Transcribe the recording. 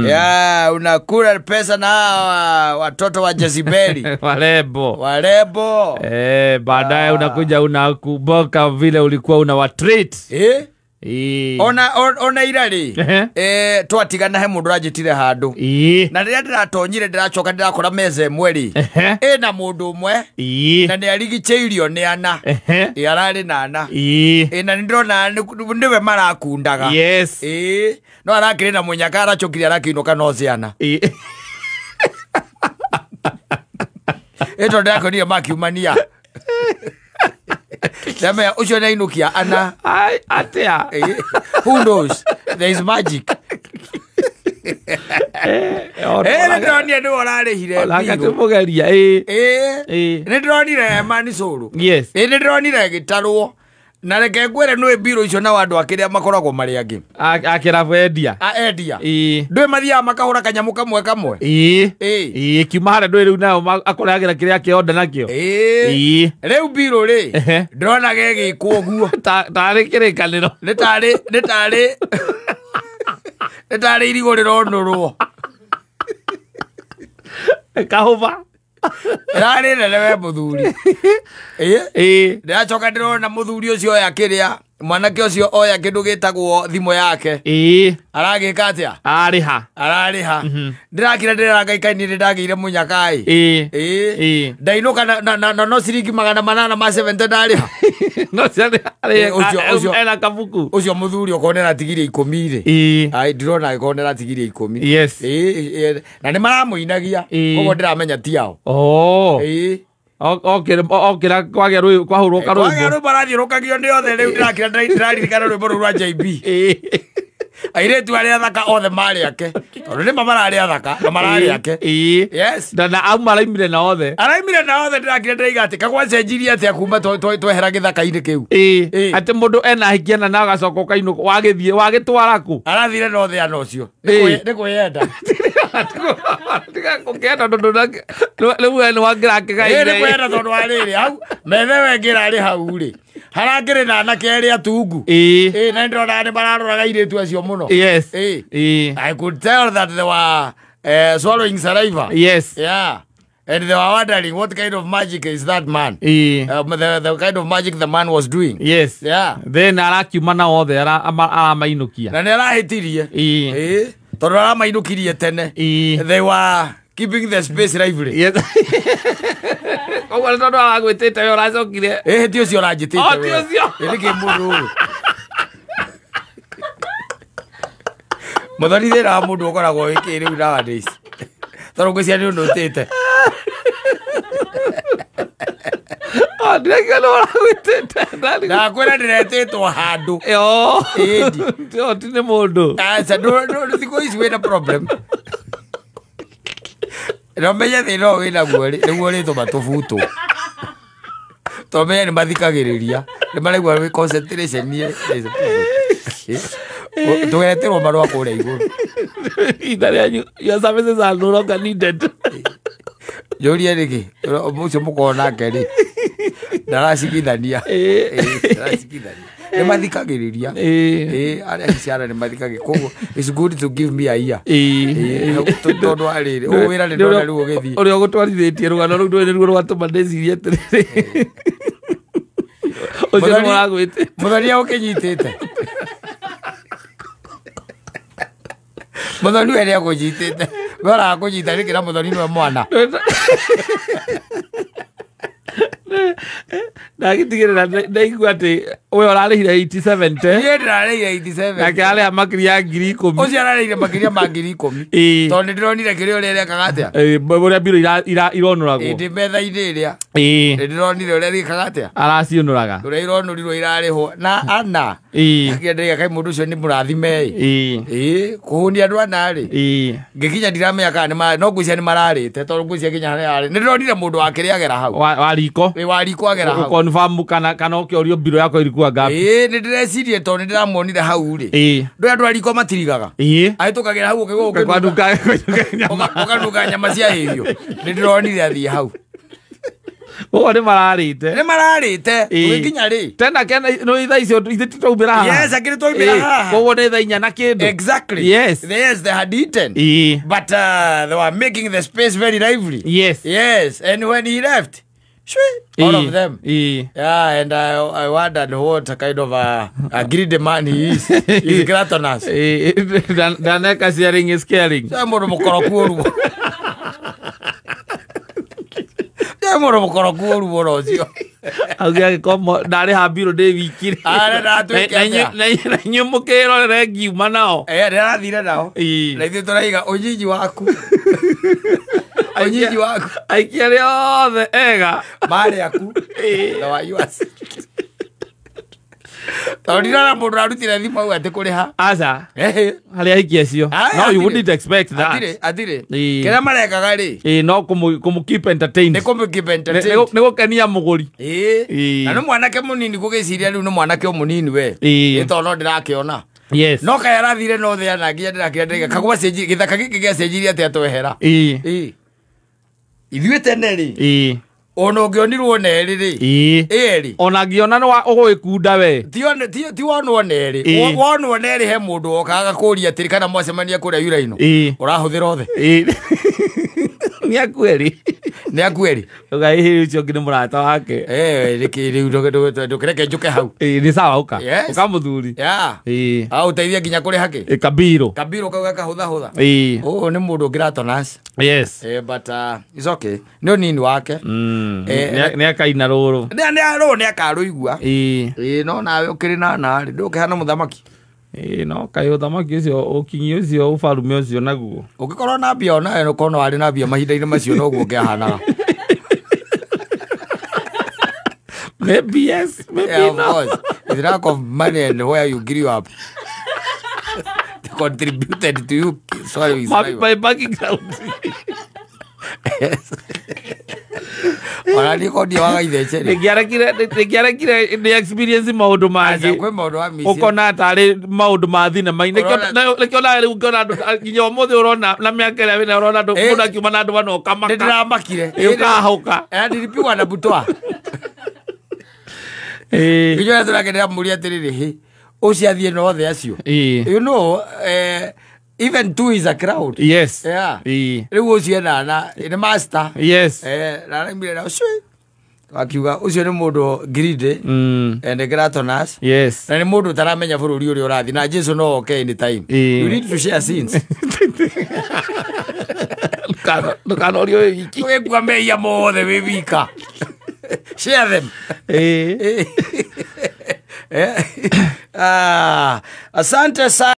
Yeah, unakula pesa na hawa watoto wa Jezebeli. Warembo. Warembo. Baadaye unakuja unakumbuka vile ulikuwa unawatreat. Ona ira rĩ, twatigana he mũndũ ũranjĩtire handũ. Na rĩrĩa ndĩratonyire ndĩracoka ndĩrakora meza ĩmwe rĩ, ĩna mũndũ ũmwe na nĩ arigicĩirio nĩ ana. Ĩ, ararĩ na ana. Ĩ, na nĩ ndĩrona nĩwe marakundaga. Ĩ, no arakĩrĩ na mũnyaka aracokire arakĩinũka no ciana. Ĩ, tondũ ndĩrakonire makiumania. Ndamenya ũcio nĩ ainũkia ana. Ai, atia. Who knows? There is magic. Nĩ ndĩronire nĩwe ũrarĩhire Onake mbirũ. tũmũgeria. Nĩ ndĩronire Mani Sũrũ. Yes. Nĩ ndĩronire gĩtarwo. Na reke ngwĩre nĩ mbirũ icio nao andũ akĩrĩa makoragwo marĩ angĩ. Akĩrabu endia. A endia. Ndũĩ mathiaga makahũra kanyamũ kamwe kamwe. Kiuma harĩa ndũĩ rĩu nao akũrehagĩra kĩrĩa akĩonda nakĩo. Rĩu mbirũ rĩ, ndĩrona gegĩkwo ũguo. Tarĩ kĩrĩkanĩro. Nĩ tarĩ irigũ rĩronũrwo. Kahũba. Ĩrarĩ nene we mũthuri. Ndĩracoka ndĩrona mũthuri ũcio oya kĩrĩa, mwanake ũcio oya kĩndũ gĩtagwo thimũ yake. Aragĩka atĩa? Arĩha. Ararĩha. Ndĩrakira ndĩrarangaika niĩ ndagĩire mũnyaka-ĩ. Ndainũka na no ciringi 800 ma 70 ndarĩha. No ciarĩ Ũcio ena kabuku. Ũcio mũthuri okorwo nĩ aratigirie 10 rĩ. Ai, ndĩrona agĩkorwo nĩ aratigirie 10. Na nĩ maramũinagia. Koguo ndĩramenya ti ao. Oh. Okĩra kwagĩa rwĩ kwahũrwo Kwagĩa karwĩmbo. rwĩmbo arathiũrũkagio nĩ othe rĩu ndĩrakira ndĩraririkana rwĩmbo rũu rwa JB. Airĩtu arĩa athaka othe marĩ ake. Tondũ nĩma mararĩ athaka na mararĩ ake. Yes. Na auma araimire na othe. Araimire na othe ndĩrakira ndĩraiga atĩ kagwacenjirie atĩa kuma twehera gĩthaka-inĩ kĩu. Atĩ mũndũ ena hikiana na agacoka ũkainũka wagĩthiĩ wagĩtwara kũ? Arathire na othe ana ũcio. Nĩ kwĩyenda. Tiga kũkĩenda tondũ rĩu we nĩ wangĩra Nĩ kĩgaire. kwĩyenda tondũ wa rĩrĩ hau methe we ngĩrarĩ hau rĩ. Harakĩrĩ na anake erĩ atungu. Na nĩndĩrona nĩ mararoraga airĩtu acio mũno. I could tell that they were swallowing saliva. Yeah. And they were wondering what kind of magic is that man. The kind of magic the man was doing. Yeah. Then arakiuma na othe aramainũkia. Na nĩ arahĩtirie. Tondũ aramainũkirie tene. They were keeping the space lively. Yes. Koguo nĩ tondũ aragwĩtĩte we ũracokire. Ti ũcio ũranjĩtĩte Oh, we. ti ũcio. Nĩkĩ mũndũ ũyũ? Mũthoni thĩna wa mũndũ ũkoragwo wĩ kĩ rĩu nowadays? Tondũ ngwĩciria nĩ ũnũtĩte. Oh, ndĩraigua nĩ ũragwĩtĩte. Ndakwĩra ndĩretĩtwo handũ. Yo. Ĩndi. Yo, ti nĩ mũndũ. Aca, thikũ ici wĩna problem. Na ũmenye thĩna ũyũ wĩnaguo rĩ, nĩguo ũrĩtũma tũbutwo. Tondũ menye nĩ mathikagĩrĩria. Nĩ maraigua wĩ concentration is a problem. Tũgetĩrwo marũa kũrĩa igũrũ. Itha rĩanyu, your services are no longer needed. Njũrie nĩkĩ? Ũcio mũkorwo nake rĩ, ndaracigithania. Ndaracigithania. Nĩ mathikagĩrĩria. Arĩa ciana nĩ mathikagĩrĩria. Koguo it's good to give me a ear. Tondũ wa rĩrĩ, ũyũ wĩra nĩ ndona rĩu ũgĩthiĩ. Ũrĩa ũgũtwarithĩtie rũgano rũu ndũĩ nĩruo rwatũma ndĩcirie atĩrĩrĩ. Ũcio nĩ ũragwĩtĩte. Mũthoni ũkĩnyitĩte. Mũthoni we nĩakũnyitĩte. We ũrakũnyita nĩkĩ na mũthoni nĩwe mwana? Ndagĩtigĩrĩra ndaigua atĩ we ũrarĩhire 87. Niĩ ndĩrarĩhire 87. Nake arĩha makĩria ya 10,000. Ũcio ararĩhire makĩria ma 10,000. Tondũ nĩ ndĩronire kĩrĩa ũrĩa arekaga atĩa. Ũrĩa mbirũ ironũragwo. Ndĩ metha-inĩ ĩrĩa. Nĩ ndĩronire ũrĩa rĩkaga atĩa. Araciũnũraga. Ũrĩa ironũrirwo irarĩhwo na ana. Akĩenderia kaĩ mũndũ ũcio nĩ mũrathime ĩ. Kũhũnia andũ ana rĩ. Ngĩkinya ndiramenya kana nĩ no ngwĩciria nĩ mararĩte tondũ ngwĩciria nginya harĩa arĩ. Nĩ ndĩronire mũndũ wa kĩrĩa agera hau. Wa riko. Wa riko agera hau. Confirm kana ũkĩũrio mbirũ yakwa irikuwa ngapi. Nĩ ndĩrecirie tondũ nĩ ndĩramuonire hau rĩ. Ndũĩ andũ a riko matirigaga. Ahĩtũkagĩra hau ũkĩgũa Kwanuka nyama. Ũkanuka nyama cia hĩhio. Nĩ ndĩronire athiĩ hau. Ũguo nĩ mararĩte. Nĩ mararĩte. Tũgĩkinya rĩ? Tena kena no thaa icio ithuĩ tũraumĩra haha. Yes, akĩrĩ twaumĩra haha. Koguo nĩ thaa inya na kĩndũ. Exactly. Yes. Yes, they had eaten. Ĩĩ. But they were making the space very lively. Yes. Yes, and when he left, shwee, all of them. Ĩĩ. Yeah, and I wondered what kind of a greedy man he is. He's gluttonous. Ĩĩ. Ndaneka sharing is caring. Nĩ mũndũ mũkoroku ũru. Nĩ mũndũ mũkoroku ũru mũno ũcio. Auge agĩkorwo ndarĩha mbirũ ndĩ wiki. Arĩ ndatuĩke atĩa? Na inyuĩ mũkĩrorere ngiuma nao. Eh, ndĩrathire nao. Ĩĩ. Na ithuĩ tũraiga ũnyinyi waku. Ũnyinyi waku. Aikia arĩa othe ega. Marĩ aku. They were yours. Tondũ ndirona mũndũ arutire thimũ auga atĩ kũrĩha. Aca. Ehe. Harĩa aikia acio. Aye, No, you hatirĩ. wouldn't expect that. Hatirĩ, hatirĩ. Ĩĩ. Kĩrĩa marekaga rĩ, Ĩĩ, no kũmũ keep entertained. nĩ kũmũ keep entertained. Nĩ gũkenia mũgũri. Ĩĩ. Ĩĩ. Na nĩ mwanake mũnini gũgĩciria rĩu nĩ mwanake o mũnini we. Ĩĩ. Nĩ tondũ no ndĩrakĩona. Yes. No kaĩ arathire no thĩ ana nginya ndĩrakĩra ndĩraiga kagwa cenji gĩthaka gĩkĩ gĩacenjirie atĩa twehera. Ĩĩ. Ĩĩ. Ithuĩ tene rĩ, Ĩĩ. ona ũngĩonirwo nerĩ rĩ, Ĩĩ. ĩrĩ. Ona ngĩona nĩ ũgũgĩkunda we. Ti wonwo nerĩ. Ĩĩ. Wonwo nerĩ he mũndũ wokaga agakũria atĩrĩ kana mwacemania kũrĩa yuraino. Ĩĩ. Ũrahũthĩra othe. Ĩĩ. Nĩ aku erĩ. Nĩ aku erĩ. Ũgaĩhĩ ũcio ũngĩ nĩ mũrata wake. Eh, rĩkĩ rĩu ndũkĩreke njũke hau. Ĩĩ, nĩ sawa ũka. Yes. Ũka mũthuri. Yeah. Ĩĩ. Aũteithia nginya kũrĩha kĩ? Ĩ, kabirũ. Kabirũ kau gakahũthahũtha. Ĩĩ. Ũyũ nĩ mũndũ ũngĩratonance. Yes. Eh, but it's okay. Nĩ ũnini wake. Eh, Nĩ akaina rũrũ. Nĩ rũrũ nĩ akarũigua. Ĩĩ. Ĩĩ, no nawe ũkĩrĩ na narĩ ndũkĩhana mũthamaki. Ĩĩ, no kaĩ ũthamaki ũcio ũkinyi ũcio ũbarume ũcio naguo. Ũngĩkorwo na mbia onawe ũkorwo no warĩ na mbia mahinda-inĩ macio noguo ũngĩahanaga. Maybe yes, maybe Yeah, of no. course. It's lack of money and where you grew up. They contributed to you. Sorry, My background. Yes. Ona niĩ kondia wa gaithece rĩ. Nĩngĩarekire nĩ experience maũndũ mangĩ. Aca, kwĩ maũndũ wa missing. Ũkona tarĩ maũndũ ma thinema-inĩ. Ũrona- Nĩkĩo nawe rĩu ũngĩona andũ nginya ũmũthĩ ũrona na mĩaka ĩrĩa wĩnayo ũrona andũ Eh. mũndũ akiuma na andũ bana ũkamaka. Nĩ ndĩramakire. Ĩ, ũkahũka. Eh, nilipigwa na butwa. Ĩ. Nginya ũrĩa tũrakenera mũria atĩrĩrĩ, hĩ, ũcio athiĩ na othe acio. Ĩ. You know, even two is a crowd. Yes. Yeah. Ĩ. Rĩu ũcio ena na nĩ master. Yes. Eh, na araumire na ũcio. Akiuga ũcio nĩ mũndũ greedy and gluttonous. Yes. Na nĩ mũndũ ũtaramenya bũrũri ũrĩa ũrathiĩ na Jesu no oke anytime. Ĩ. You need to share sins. Ndũkanorio wĩ wiki. Ũgĩkua mehia mothe wĩ wika. Share them. Ĩ. Eh. Ah, asante sana.